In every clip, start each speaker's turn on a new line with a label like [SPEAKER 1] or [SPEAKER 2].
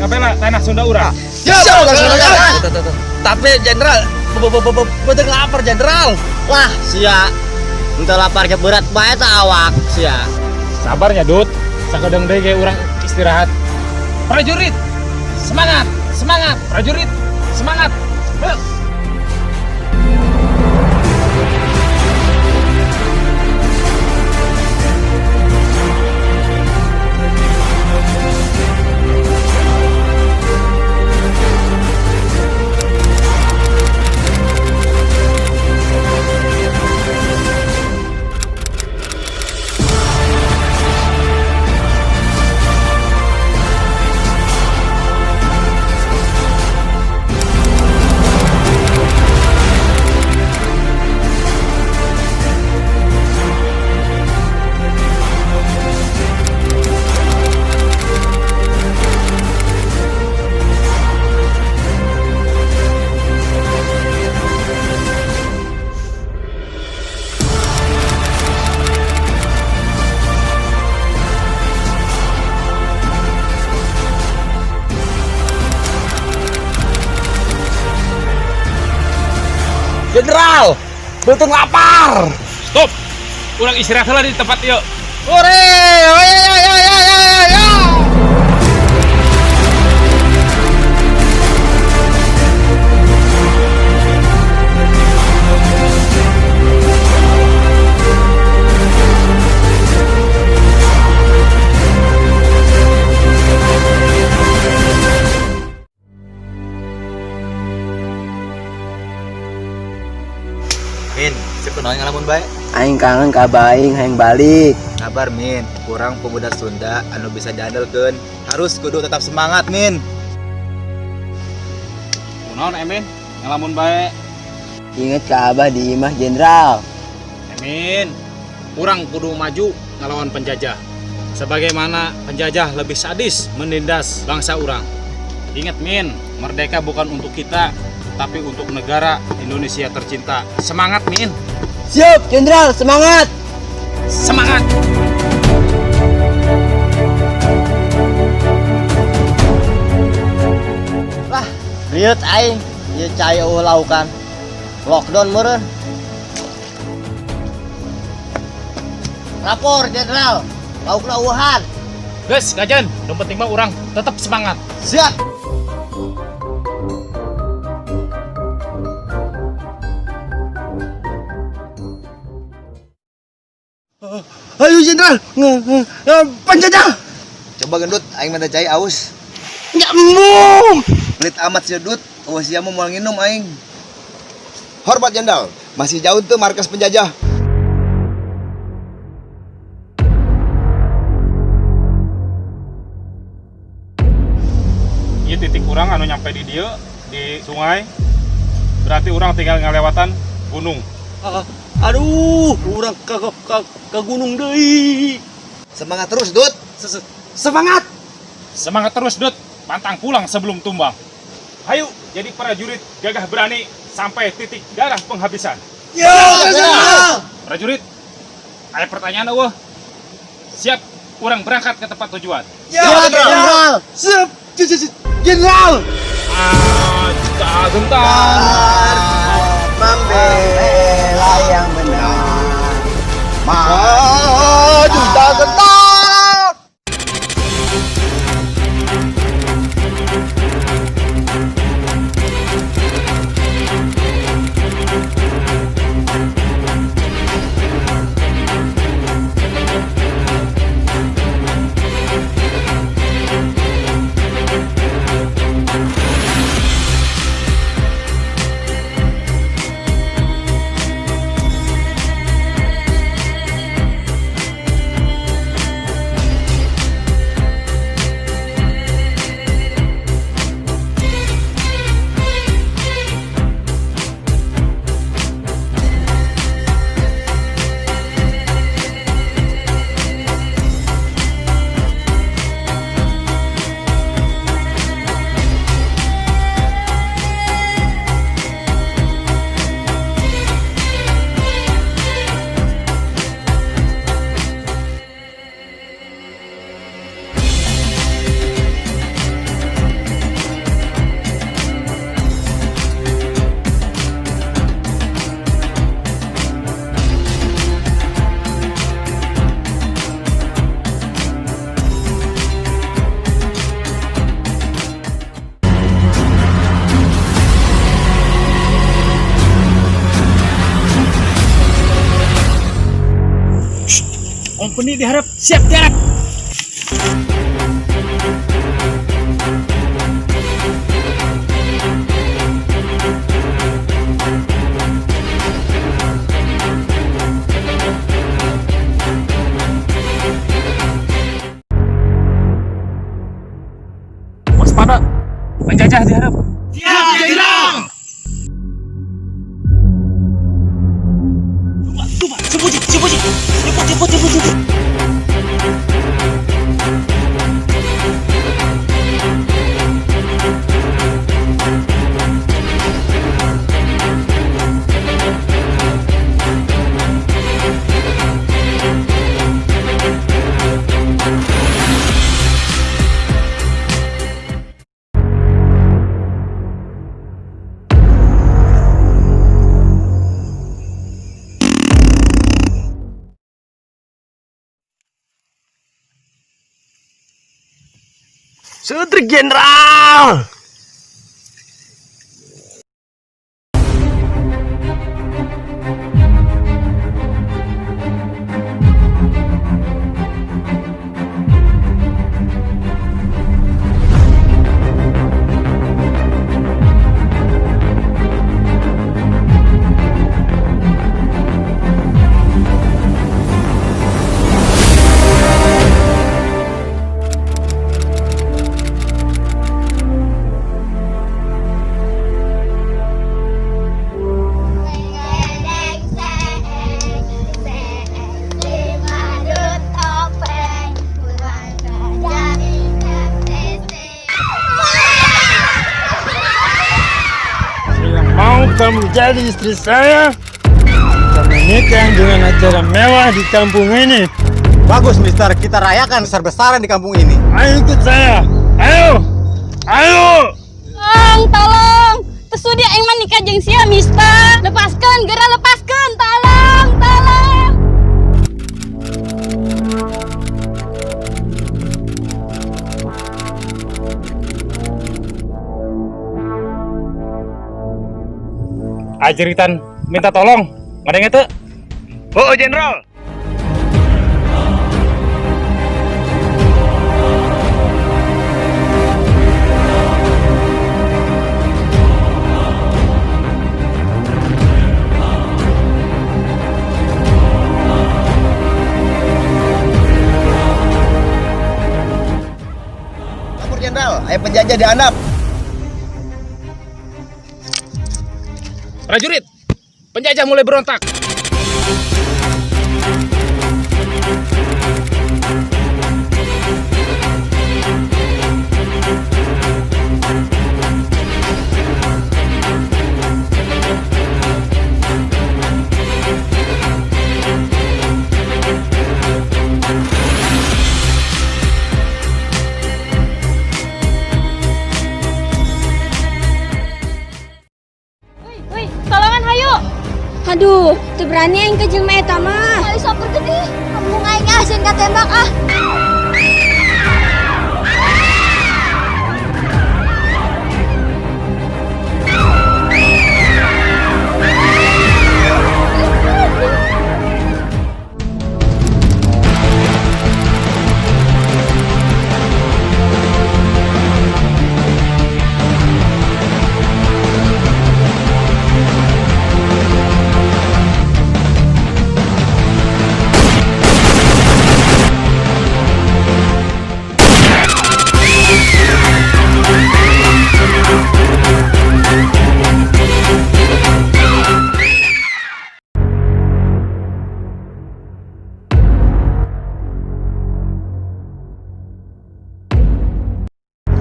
[SPEAKER 1] Ngabela tanah Sunda urang.
[SPEAKER 2] Siap, Jenderal.
[SPEAKER 3] Tapi Jenderal, beuteung lapar, Jenderal.
[SPEAKER 2] Wah, sia. Untuk lapar ke berat bae ta awak sia.
[SPEAKER 1] Sabarnya, Dut. Sakedeung deui ge urang istirahat. Prajurit, semangat, semangat, prajurit, semangat. Ayo.
[SPEAKER 3] Jenderal, beuteung lapar.
[SPEAKER 1] Stop. Urang istirahat heula di tempat ieu.
[SPEAKER 3] Hore, oh ya ya ya ya ya ya.
[SPEAKER 4] Min, siapa kunaon ngalamun bae?
[SPEAKER 5] Aing kangen ka aing, hayang balik.
[SPEAKER 4] Kabar, Min, kurang pemuda Sunda anu bisa diandalkeun. Harus kudu tetap semangat, Min.
[SPEAKER 1] Kunaon, Emin? Ngalamun bae.
[SPEAKER 5] Inget ka abah di imah, Jenderal.
[SPEAKER 1] Emin, urang kudu maju ngelawan penjajah. Sebagaimana penjajah lebih sadis menindas bangsa urang. Ingat, Min, merdeka bukan untuk kita, tapi untuk negara Indonesia tercinta. Semangat, Min.
[SPEAKER 5] Siap, Jenderal, semangat.
[SPEAKER 1] Semangat.
[SPEAKER 2] Wah, riut aing. Ieu cai eueuh laukan. Lockdown meureun. Lapor, Jenderal. Laukna eueuhan.
[SPEAKER 1] Guys, kajian, yang penting mah urang tetap semangat.
[SPEAKER 2] Siap.
[SPEAKER 3] Ayo, Jenderal, penjajah.
[SPEAKER 4] Coba gendut, aing minta cai aus.
[SPEAKER 3] Ya embung.
[SPEAKER 4] Pelit amat sih, Dut. Awas sia mau nginum aing. Hormat, Jenderal, masih jauh tuh markas penjajah.
[SPEAKER 1] Ini titik urang anu nyampe di dieu di sungai. Berarti urang tinggal ngalewatan gunung.
[SPEAKER 3] Aduh, urang ke gunung deui.
[SPEAKER 4] Semangat terus, Dut.
[SPEAKER 3] Semangat.
[SPEAKER 1] Semangat terus, Dut. Pantang pulang sebelum tumbang. Hayu, jadi prajurit gagah berani sampai titik darah penghabisan.
[SPEAKER 3] Ya, Jenderal.
[SPEAKER 1] Prajurit, ada pertanyaan eueuh? Siap, urang berangkat ke tempat tujuan.
[SPEAKER 3] Ya, Jenderal. Siap, Jenderal.
[SPEAKER 1] Ah, gentar.
[SPEAKER 5] Membela yang benar.
[SPEAKER 4] Maju tak gentar.
[SPEAKER 1] Kompeni diharap siap tiarap. Waspada, penjajah diharap.
[SPEAKER 3] Siap, Jenderal.
[SPEAKER 1] Coba, sembunyi, sembunyi. Cepat, cepat, cepat, cepat.
[SPEAKER 3] Sutrik Jenderal.
[SPEAKER 6] Mau kamu jadi istri saya? Kita menikah dengan acara mewah di kampung ini.
[SPEAKER 3] Bagus, Mister. Kita rayakan besar-besaran di kampung ini.
[SPEAKER 6] Ayo ikut saya. Ayo. Ayo.
[SPEAKER 7] Tolong, tolong. Teu sudi aing mah nikah jeung sia, Mister. Lepaskan, geura lepaskan. Tolong, tolong.
[SPEAKER 1] Ajeritan minta tolong. Ngadenge teu?
[SPEAKER 3] Oh, Jenderal.
[SPEAKER 4] Lapor Jenderal, aya penjajah di handap.
[SPEAKER 1] Prajurit, penjajah mulai berontak.
[SPEAKER 7] Wih, wih, tolongan hayu.
[SPEAKER 8] Aduh, teu berani aing ka jelema eta mah.
[SPEAKER 7] Ayo sok gede. Embung aing ah sieun katembak ah.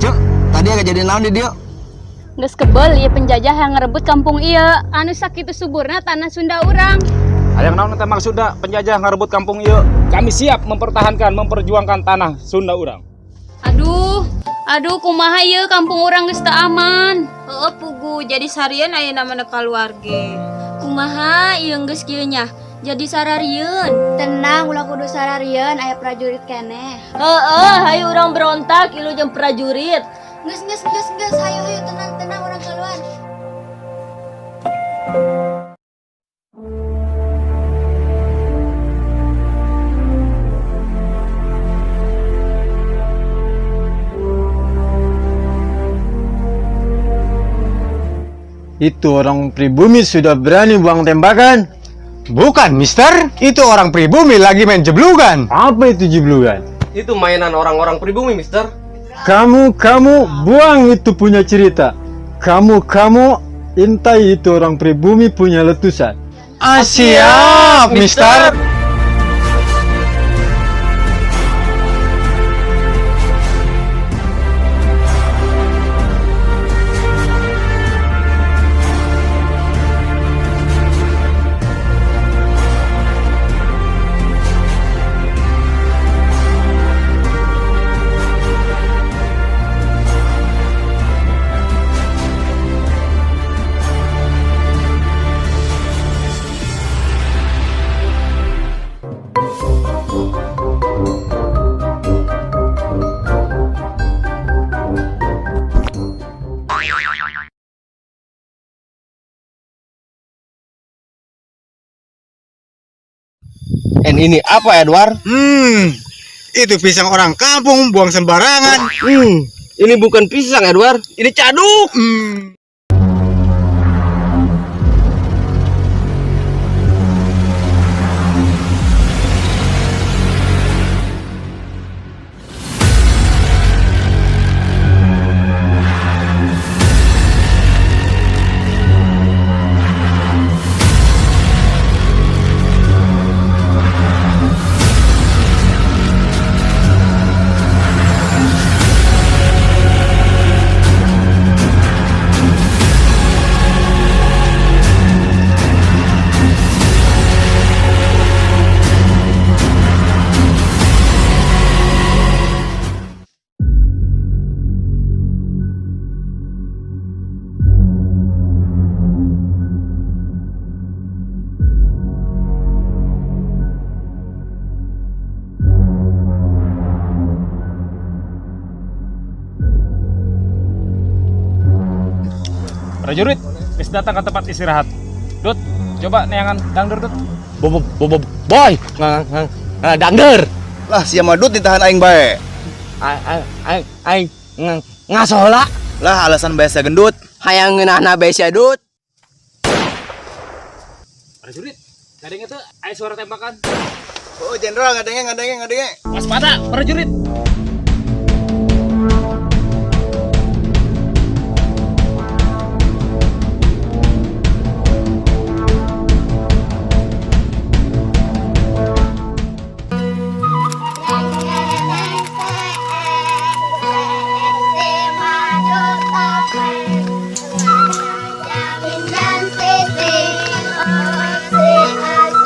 [SPEAKER 4] Cuk, tadi ada kejadian naon di dieu?
[SPEAKER 7] Geus kebel ieu penjajah yang ngerebut kampung ieu. Anu sakitu suburna tanah Sunda urang.
[SPEAKER 1] Hayang naon teh maksudna penjajah ngarebut kampung ieu? Kami siap mempertahankan, memperjuangkan tanah Sunda urang.
[SPEAKER 7] Aduh, aduh kumaha ieu kampung urang geus teu aman.
[SPEAKER 8] Heeh, pugu jadi sarian aya namana keluarga. Kumaha ieu geus kieu nya? Jadi sararieun.
[SPEAKER 9] Tenang, ulah kudu sararieun aya prajurit keneh.
[SPEAKER 8] Heeh, hayu urang berontak ilu jeung prajurit.
[SPEAKER 9] Geus geus geus geus, hayu hayu tenang tenang urang keluar.
[SPEAKER 6] Itu orang pribumi sudah berani buang tembakan. Bukan, Mister. Itu orang pribumi lagi main jeblugan. Apa itu jeblugan?
[SPEAKER 10] Itu mainan orang-orang pribumi, Mister.
[SPEAKER 6] Kamu, kamu, buang itu punya cerita. Kamu, kamu, intai itu orang pribumi punya letusan. Ah, siap, Mister.
[SPEAKER 10] And ini apa, Edward?
[SPEAKER 3] Itu pisang orang kampung buang sembarangan.
[SPEAKER 10] Ini bukan pisang, Edward. Ini caduk.
[SPEAKER 1] Prajurit, wis datang ke tempat istirahat. Dut, coba neangan dangdur, Dut.
[SPEAKER 10] Bobo bobo boy. Dangder.
[SPEAKER 4] Lah sia mah Dut ditahan aing bae.
[SPEAKER 5] Aing aing ngasola.
[SPEAKER 4] Lah alasan bae sia gendut.
[SPEAKER 5] Hayang ngeunahna bae sia, Dut.
[SPEAKER 1] Prajurit, gading itu aya suara tembakan.
[SPEAKER 4] Oh, jenderal ngadenge ngadenge ngadenge.
[SPEAKER 1] Waspada, prajurit.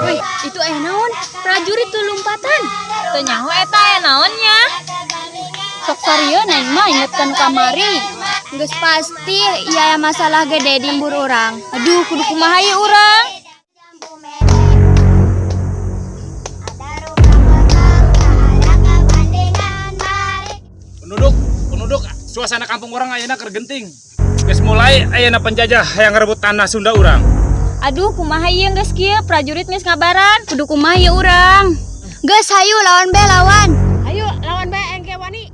[SPEAKER 8] Wih, itu aya naon? Prajurit tuh lompatan.
[SPEAKER 7] Teu nyaho eta aya naonnya.
[SPEAKER 8] Sok sarieun aing mah ingetkeun kamari.
[SPEAKER 9] Geus pasti ieu aya masalah gede di lembur urang.
[SPEAKER 8] Aduh, kudu kumaha ieu urang?
[SPEAKER 1] Penduduk, penduduk, suasana kampung urang ayeuna keur genting. Geus mulai ayeuna penjajah yang ngerebut tanah Sunda urang.
[SPEAKER 8] Aduh, kumaha ieu geus kieu? Prajurit geus ngabaran. Kudu kumaha ieu urang?
[SPEAKER 9] Geus hayu lawan be lawan.
[SPEAKER 7] Ayo lawan bae engke wani.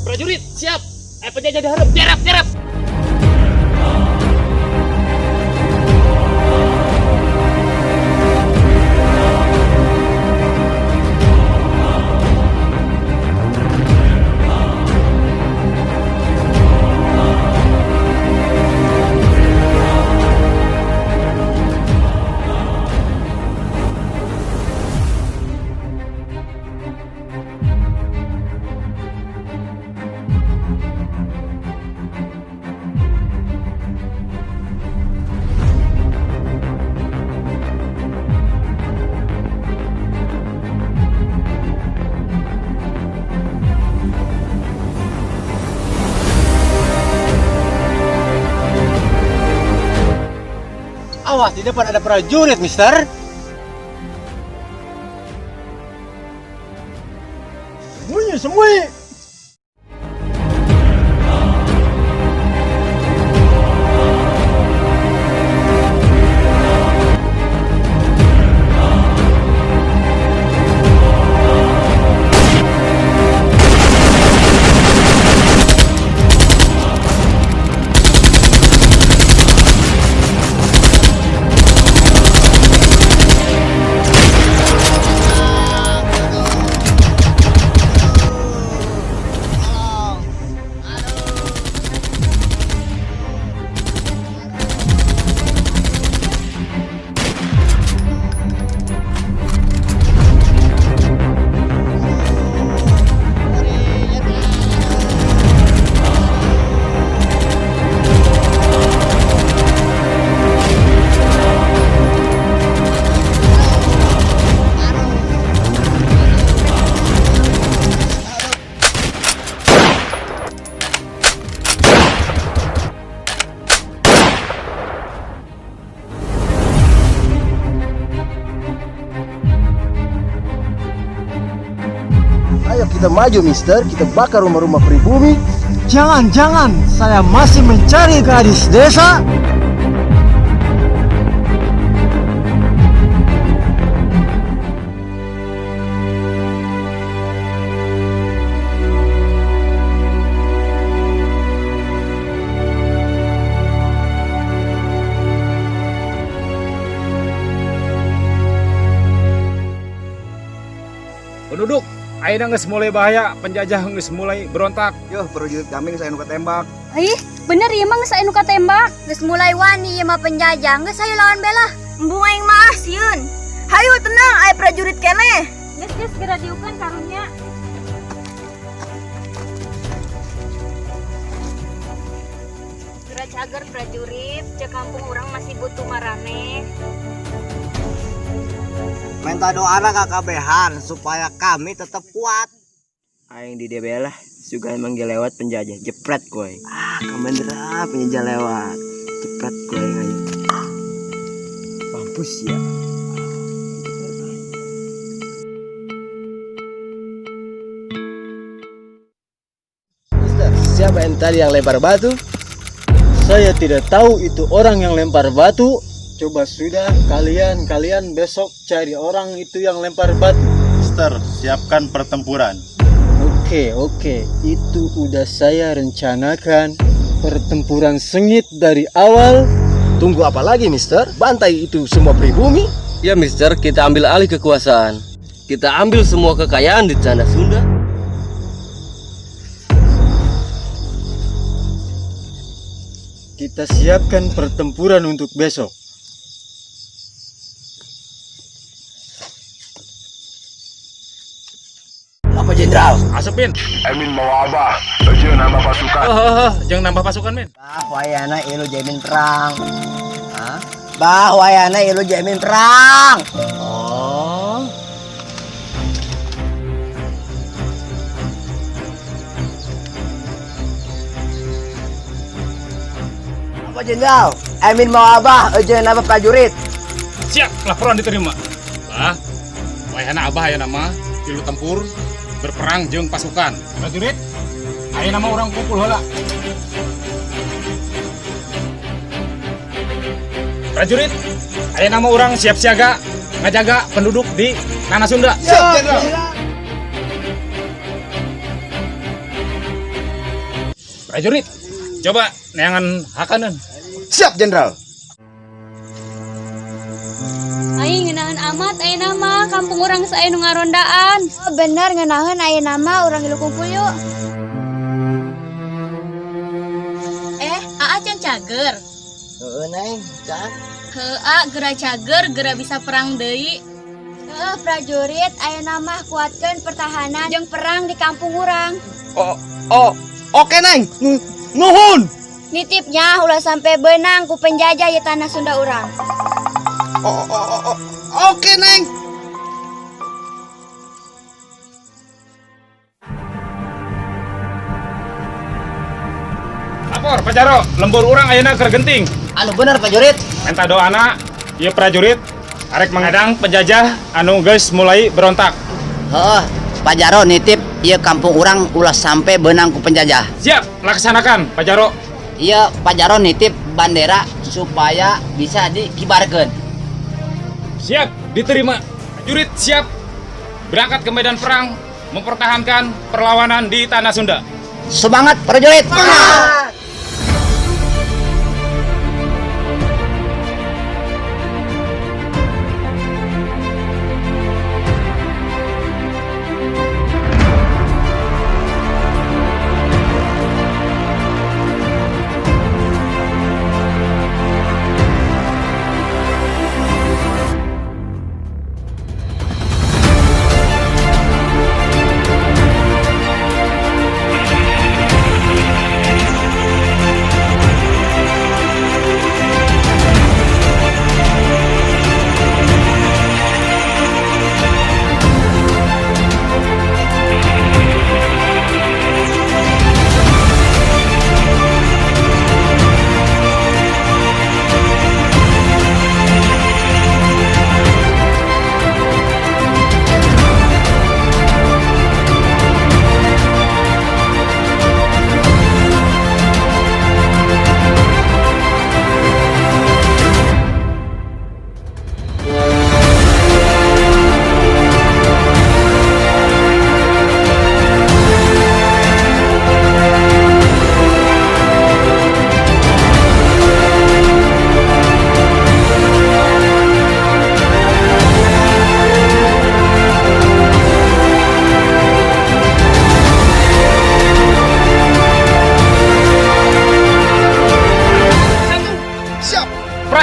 [SPEAKER 1] Prajurit, siap. Penjajah diharap, tiarap, tiarap.
[SPEAKER 3] Awas, di depan ada prajurit, Mister. Sembunyi, sembunyi.
[SPEAKER 6] Ayo kita maju, Mister. Kita bakar rumah-rumah pribumi. Jangan, jangan. Saya masih mencari gadis desa.
[SPEAKER 1] Penduduk, ayeuna geus mulai bahaya, penjajah geus mulai berontak.
[SPEAKER 4] Yuh, prajurit kami geus aya nu katembak.
[SPEAKER 7] Ih, bener ieu mah geus aya nu katembak.
[SPEAKER 9] Geus mulai wani ieu mah penjajah. Geus hayu lawan bela.
[SPEAKER 8] Embung aing mah ah sieun. Hayu tenang aya prajurit keneh. Geus geus geura diukeun karunya. Geura cager prajurit, cek kampung urang masih butuh maraneh.
[SPEAKER 2] Minta doana kakabehan supaya kami tetap kuat.
[SPEAKER 5] Aing di DB lah, juga emang dia lewat penjajah, jepret kowe. Ah, kamandra penjajah lewat, jepret kowe ayo. Mampus ya.
[SPEAKER 10] Mister,
[SPEAKER 5] siapa yang tadi yang lempar batu?
[SPEAKER 6] Saya tidak tahu itu orang yang lempar batu. Coba sudah kalian kalian besok cari orang itu yang lempar batu.
[SPEAKER 3] Mister, siapkan pertempuran.
[SPEAKER 6] Oke, itu udah saya rencanakan. Pertempuran sengit dari awal.
[SPEAKER 10] Tunggu apa lagi, Mister? Bantai itu semua pribumi.
[SPEAKER 5] Ya, Mister, kita ambil alih kekuasaan. Kita ambil semua kekayaan di tanah Sunda.
[SPEAKER 6] Kita siapkan pertempuran untuk besok.
[SPEAKER 5] Apa jenderal?
[SPEAKER 1] Asupin.
[SPEAKER 11] Emin mau abah, aja nambah pasukan.
[SPEAKER 1] Oh, jangan nambah pasukan, Min.
[SPEAKER 2] Bah, wayana ilu jamin perang. Hah? Bah, wayana ilu jamin perang. Oh.
[SPEAKER 5] Apa jenderal? Emin mau abah, aja nambah prajurit.
[SPEAKER 1] Siap, laporan diterima. Bah, wayahna abah aya nama tilu tempur berperang jeung pasukan. Prajurit, aya nama orang kumpul heula. Prajurit, aya nama orang siap siaga ngajaga penduduk di tanah Sunda.
[SPEAKER 4] Siap, Jenderal.
[SPEAKER 1] Prajurit, coba neangan hakaneun.
[SPEAKER 4] Siap, Jenderal.
[SPEAKER 7] Aing ngeunaheun amat ayeuna mah kampung urang geus aya nu ngarondaan.
[SPEAKER 9] Oh, bener ngeunaheun ayeuna mah urang ngilu kumpul yuk.
[SPEAKER 8] Eh, aa can cager.
[SPEAKER 2] Heeh, Neng, can.
[SPEAKER 8] Heuh, geura cager, geura bisa perang deui.
[SPEAKER 9] Heuh, prajurit ayeuna mah kuatkeun pertahanan jeung perang di kampung urang.
[SPEAKER 10] Oh, oke, Neng. Nuhun.
[SPEAKER 9] Nitipnya ulah sampai benang ku penjajah di tanah Sunda urang.
[SPEAKER 4] Oh, oke, Neng.
[SPEAKER 1] Lapor, Pak Jaro, lembur urang ayeuna keur genting.
[SPEAKER 2] Anu bener prajurit.
[SPEAKER 1] Minta doana ieu prajurit arek menghadang penjajah anu geus mulai berontak.
[SPEAKER 2] Heeh, Pak Jaro nitip ieu kampung urang ulah sampai benang ku penjajah.
[SPEAKER 1] Siap, laksanakan Pak Jaro.
[SPEAKER 2] Iya, Pak Jaro nitip bandera supaya bisa dikibarkeun.
[SPEAKER 1] Siap, diterima. Prajurit siap berangkat ke medan perang mempertahankan perlawanan di tanah Sunda.
[SPEAKER 2] Semangat prajurit. Semangat.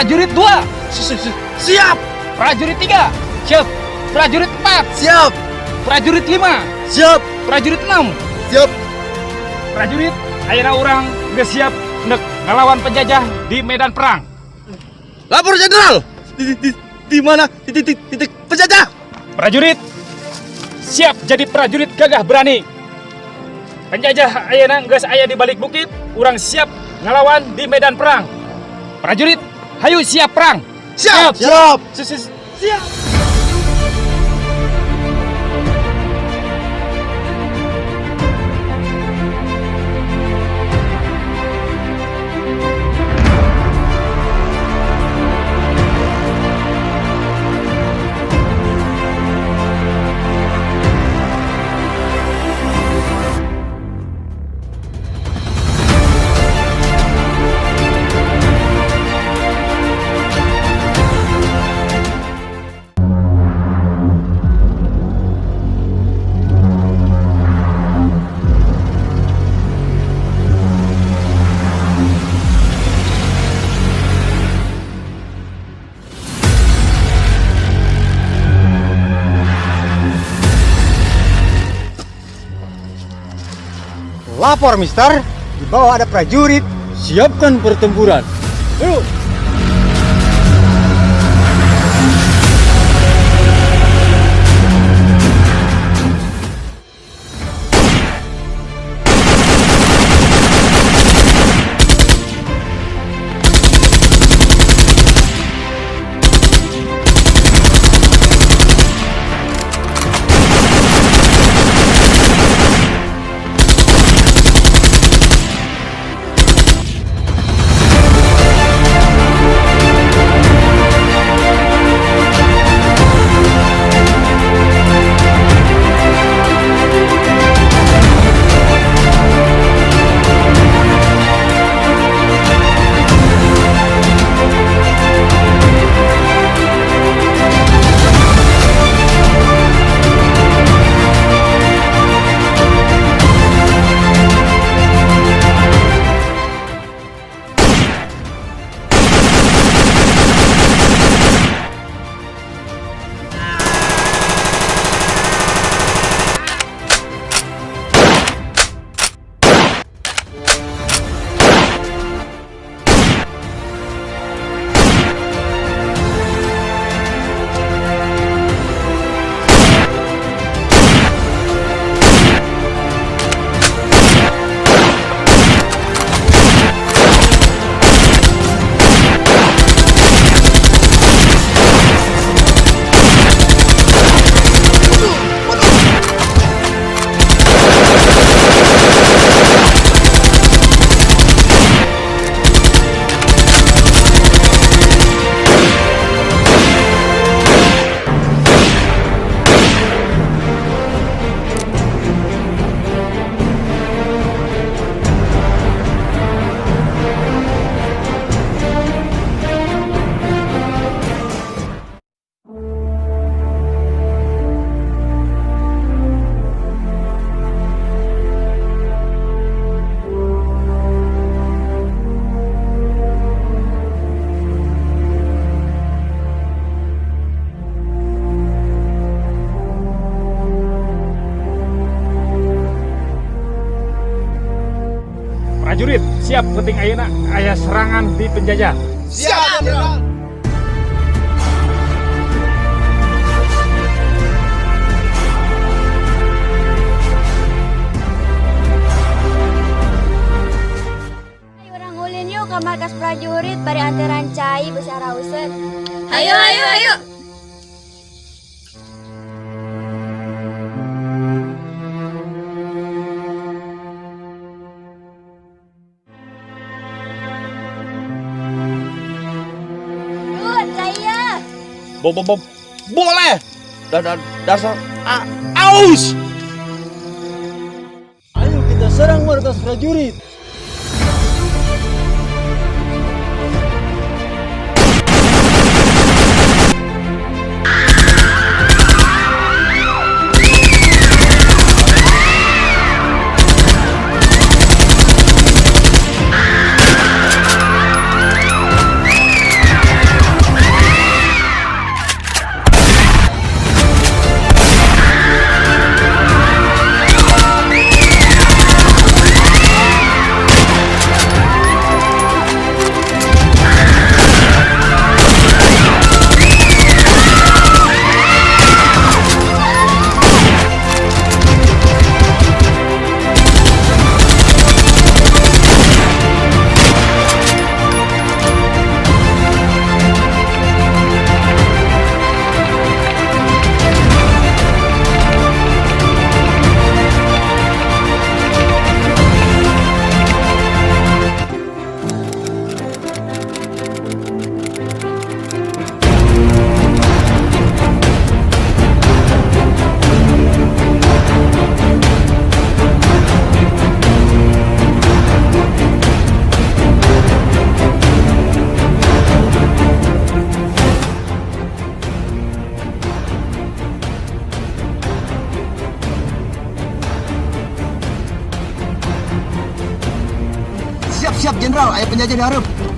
[SPEAKER 1] Prajurit 2. Siap. Prajurit 3. Siap. Prajurit 4.
[SPEAKER 4] Siap.
[SPEAKER 1] Prajurit 5.
[SPEAKER 4] Siap.
[SPEAKER 1] Prajurit 6.
[SPEAKER 4] Siap.
[SPEAKER 1] Prajurit, ayeuna urang geus siap nek ngelawan penjajah di medan perang.
[SPEAKER 4] Lapor Jenderal. Di mana titik titik penjajah?
[SPEAKER 1] Prajurit, siap jadi prajurit gagah berani. Penjajah ayeuna geus aya di balik bukit, urang siap ngelawan di medan perang. Prajurit, hayu siap perang.
[SPEAKER 4] Siap.
[SPEAKER 1] Siap. Siap.
[SPEAKER 3] Lapor, Mister. Di bawah ada prajurit.
[SPEAKER 6] Siapkan pertempuran. Ayo. Prajurit, siap penting ayeuna aya serangan di penjajah.
[SPEAKER 4] Siap, Jenderal.
[SPEAKER 9] Ayo urang ulin yuk ke markas prajurit bari anteran cai besar rauseun.
[SPEAKER 8] Ayo, ayo, ayo.
[SPEAKER 10] Boleh. Dasar aus.
[SPEAKER 6] Ayo kita serang markas prajurit.
[SPEAKER 4] Siap-siap jenderal, aya penjajah di hareup.